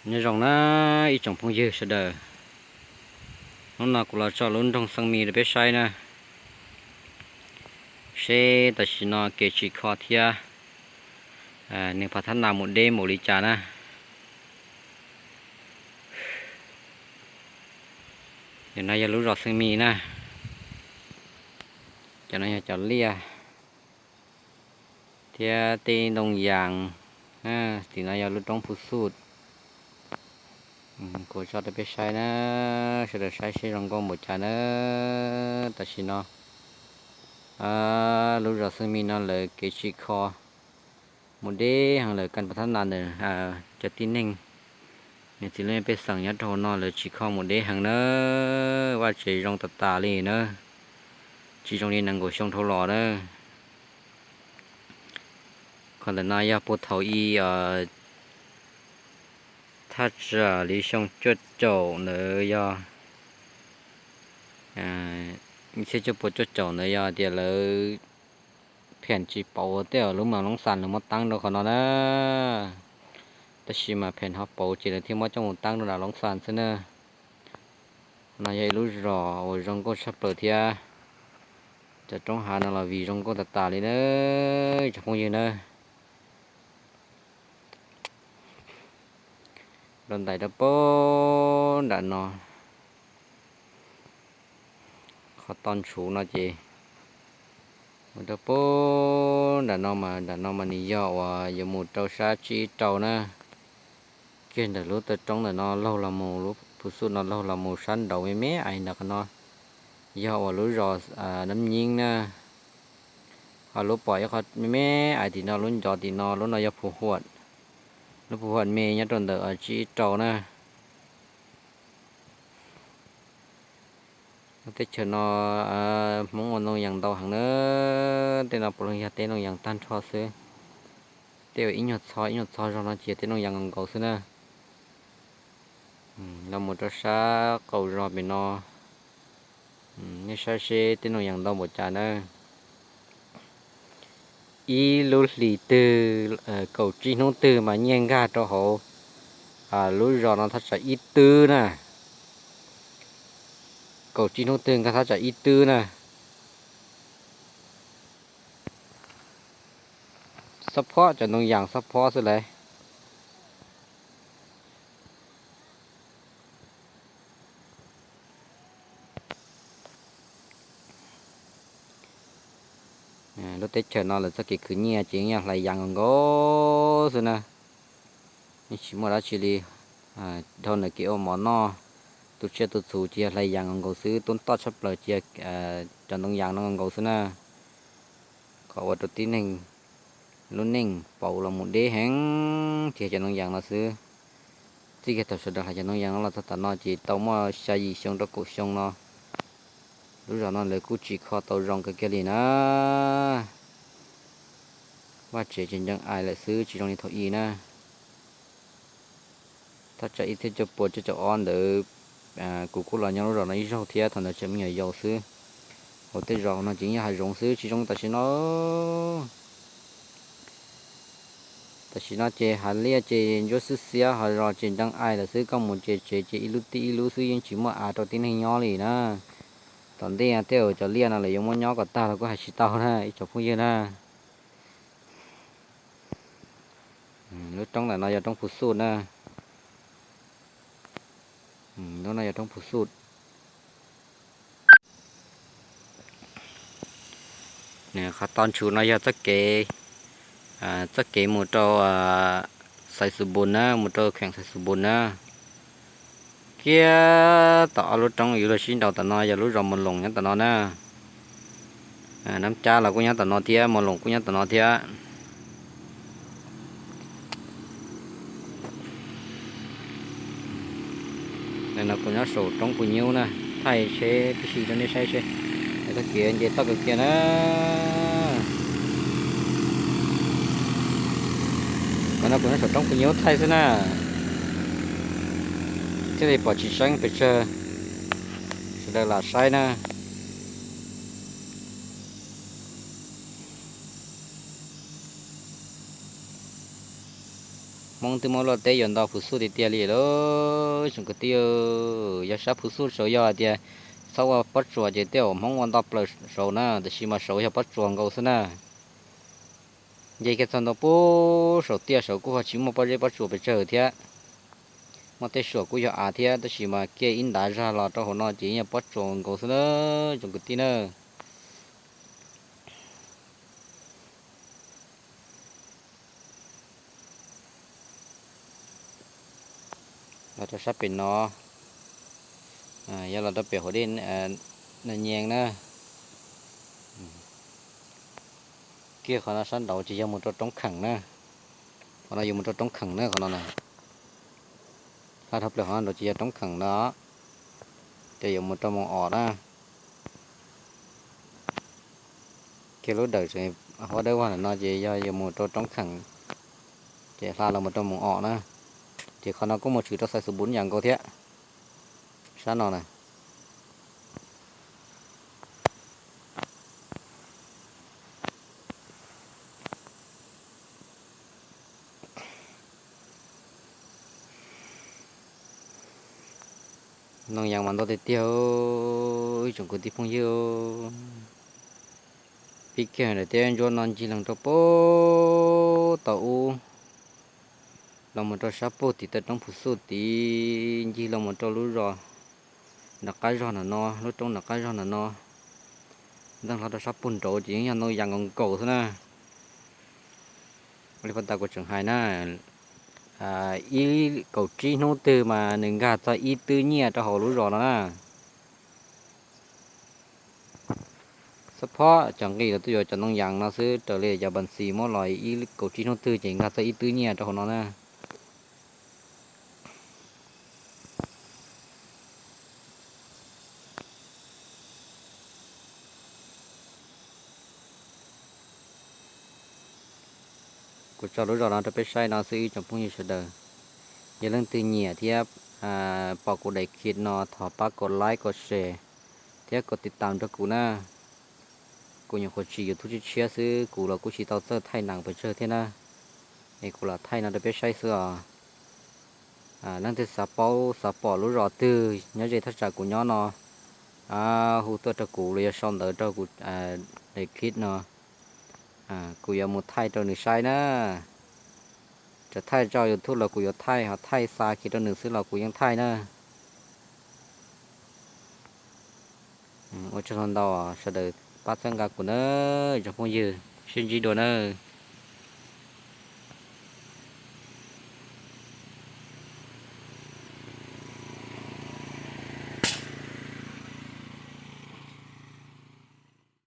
Nyob zoo na ib tsoom phooj ywg sawv daws, hnub no kuv los tso lub nroog Xeeb Mis rau peb saib na, seb tam sim no kev tsim kho thiab neeg phav thab nas mus deb npaum li cas na. Nim no yog lub zos Xeeb Mis na, cov no yog cov liaj thiab tej ntoo yas. Tim no yog lub roob Phu Xub. Kuv tso rau peb saib na, sawv daws saib seb zoo nkauj npaum cas na. Tam sim no lub zos Xeeb Mis no lawv kev tsim kho mus deb heev lawm, kas pas thab nas ntawm cov tib neeg, niam txiv lub pej xeem nyob rau hauv no lawv tsim kho mus deb heev na. Vaj tsev zoo tas tas li na, tsis zoo li nees nkaum xyoo dhau los na. Qhov ntawm no yog puag thaum i thaj tsam li xyoo cuaj caum ntawd yog, ib txhiab cuaj puas cuaj caum ntawd yog tias lawv pheem tsis pauv tej lub mas Loob Xas lawv muab taab rau qhov no na. Tab sis mas pheem ho pauv ces lawv thiaj muab coj mus taab rau nram Loob Xas xwb na. Qhov no yog ib lub zos uas zoo nkauj tshaj plaws thiab. Cov roob hav no los vim zoo nkauj tas tas li na, tsoom phooj ywg na. Rau ntais rau puag nram no, qhov toj ntshuv no ces mus rau puag nram no mas, nram no mas nws yog uas yuav mus rau sab tsib rau na. Kiag ntawm lub taw roob ntawm no laug los mus, lub Phu Xub no laug los mus sab nraud me me ais ntawm qhov no yog uas lub zos Nab Nyieb na. Ho lub pom ib qho me me ais tim no, lub ncov tim no, lub no yog Phu Huam. Lub Phu Huam me nyob rau ntawm tsib rau na. Teb chaws no Hmoob ua ntoo yaas ntau heev na. Tej no puav leej yog teb ntoo yaas tag nrho xwb. Tej uas ib nyuag txho ib nyuag txho zog no ces yog teb ntoo yaas nkaus nkaus xwb na. Los mus rau sab qaum zos pem no, nej saib seb teb ntoo yaas ntau npaum cas na. Ib lub hlis twg, kaum tsib hnub twg mas nyiaj nkag rau hauv lub zos no thaj tsam ib twb na. Kaum tsib hnub twg nkag thaj tsam ib twb na. Xob phob, cov ntoo yaas xob phob xwb lauj. Lub teb chaws no lawv txoj kev khwv nyiaj ces yog hlais yaas nkaus nkaus xwb na. Yeej tsis muaj dab tsi li. Dhau ntawm kev ua mov noj, tu tsiaj tu txhuv ces yog hlais yaas nkaus nkaus xwb, tub toj tshaj plaws ces yog cov ntoo yaas no nkaus nkaus xwb na. Qhov ua rau tib neeg lub neej pauv los mus deb heev ces cov ntoo yaas no xwb. Txij kiag thaum sawv daws hlais cov ntoo yaas no los txog tam no ces tau muaj xya yim xyoo rau kaum xyoo no, lub zos no lawv kuj tsim kho tau zoo kawg kiag li na. Vaj tsev tseem ntsees ais lawm xwb, tsis zoo li thaum i na. Thaj tsam ib txhiab cuaj pua cuaj caum ob ntawd, kuv kuj los nyob lub zos no ib zaug thiab, thaum ntawd tseem me nyuam yaus xwb. Hauv tej zos no ces yog hav zoov xwb, tsis zoo tam sim no. Tam sim no ces hav liaj ces ntsuab xiab xiab, hav zos ces ntsees ais lawm xwb, koj mus ces tsev ces ib lub tib ib lub xwb, yeej tsis muaj av rau tib neeg nyob li na. Tom ntej tej zaum cov liaj no lawv yuav muab nyob kom tag los kuj hais tsis tau na ib tsoom phooj ywg na. Lub roob ntawm no yog roob Phu Xub na. Lub no yog roob Phu Xub. Qhov to ntshuv no yog txoj kev, txoj kev mus rau Xais Xus Npus na, mus rau kheem Xais Xus Npus na. Kiag tom ob lub roob yuav luag sib nraus tom no yog lub zos Mus Loos nyob tom no na. Nab Cab los kuj nyob tom no thiab, Mus Loos kuj nyob tom no thiab. No kuv nyob saum roob Phu Nyub na, thaij seb tib si rau nej saib seb. Txoj kev nce toj kawg kiag na. Qhov no kuv nyob saum roob Phu Nyub thaij xwb na, thiaj li pom tsis tseeb pes tsawg, sawv daws lam saib na. Hmoob twb muab luaj teb yuav nto Phuv Xuj tiag tiag li lauj tsoom kwv tij. Yog sab Phuv Xuj saud yog hais tias txhob ua pob tsuas ces tej zaum Hmoob ua nto plaws saud na, tiam sis mas saud yog pob tsuas nkaus xwb na. Nce kiag txog ntua pem saum tiaj saud kuj ho tsis muaj pob zeb pob tsuas pes tsawg thiab. Muaj tej suam kuj yog av thiab, tab sis mas kiag ib ntav zag los rau hauv no ces yog pob tsuas nkaus xwb na, tsoom kwv tij na. Los rau sab pem no, yog los rau pem hauv dej Nas Nyees na. Kiag qhov no sab nraud ces yog mus rau Roob Kheem na. Qhov no yuav mus rau Roob Kheem na, qhov no na. Hla dhau plaws qhov no nraud ces yog Roob Kheem na, ces yuav mus rau Moos Om na. Kiag lub dawm huab dawb vog ntawm no ces yog yuav mus rau Roob Kheem, ces hla los mus rau Moos Om na. Ces qhov no kuj mus tshwm rau Xais Xus Npum yam nkaus thiab, sab no na. Noog yaas mas ntau tiag tiag, ib tsoom kwv tij phooj ywg. Pib kiag ntawm tej ntsuab no ncig lees rau pem tau ub, los mus rau sab pug tim taw roob Phuv Xuj tid, ncig los mus rau lub zos nram qab zog ntawm no, lub roob nram qab zog ntawm no. Ntxeev hlo rau sab pug nraud ces yeej yog noog yaas nkaus nkaus xwb na. Ua li pab tas kuv tseem hais na, ib kaum tsib hnub twg mas nws nkag txog ib twb nyiaj rau hauv lub zos no na. Xab phob cov nqi los tuaj yuav cov noog yaas no xwb, raws li cov npas xis muab los ib kaum tsib hnub twg ces nkag txog ib twb nyiaj rau hauv no na. Kuv tso lub zos no rau peb saib no xwb ib tsoom phooj ywg sawv daws. Yog leej twg nyiam thiab pom kuv daim clip no thov pab kom like kom share thiab kom tiv tam rau kuv na. Kuv nyuam qhuav tsim YouTube tshiab tshiab xwb, kuv los kuj tsis tau txawj thaij nees pes tsawg thiab na. Es kuv los thaij no rau peb saib xwb os. Leej twg xav paub xav pom lub zos twg nyob ze thaj tsam kuv nyob no, hu tuaj rau kuv los yog sau ntawv rau kuv daim clip no, kuv yuav mus thaij rau nws saib na. Txawm thaij tso YouTube los kuv yuav thaij, ho thaij xa kiag rau nws xwb los kuv yeej thaij na. Ua tsaug ntau ntau sawv daws pab txhawb nqa kuv na, tsoom phooj ywg, sib ntsib dua na.